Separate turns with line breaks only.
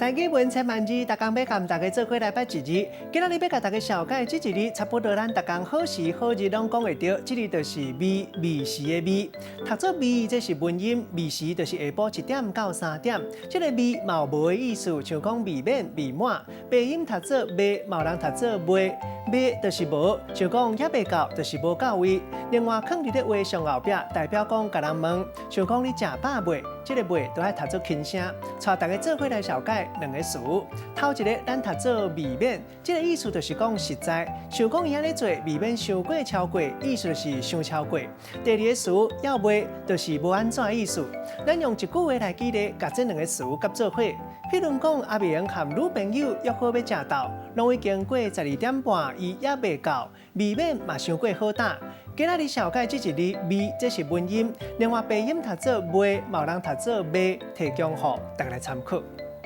台語文千萬字，逐工欲共大家做伙來捌一字。今仔日欲共大家紹介這一字，差不多咱逐工好時好日攏講會著。這字就是未，未時的未。讀做未，這是文音；未時就是下晡一點到三點。這個未嘛有無的意思，像講未免、未滿。白音讀做未，嘛有人讀做袂。未就是無，像講猶未到，就是無到位。另外，囥佇咧話上後壁，代表講共人問，像講你食飽未？這個未都愛讀做輕聲。帶大家做伙來紹介兩個詞。頭一個咱讀做未免，這個意思就是講實在，像講伊按呢做未免傷過超過，意思就是傷超過。第二個詞猶未，就是無按怎的意思。咱用一句話來舉例，共這兩個詞佮做伙。譬如講，阿明和女朋友約好欲食晝，攏已經過十二點半，伊猶未到，未免嘛傷過好膽。今仔日紹介這一字未，這是文音，另外白音讀做袂，嘛有人讀做袂，提供予大家來參考。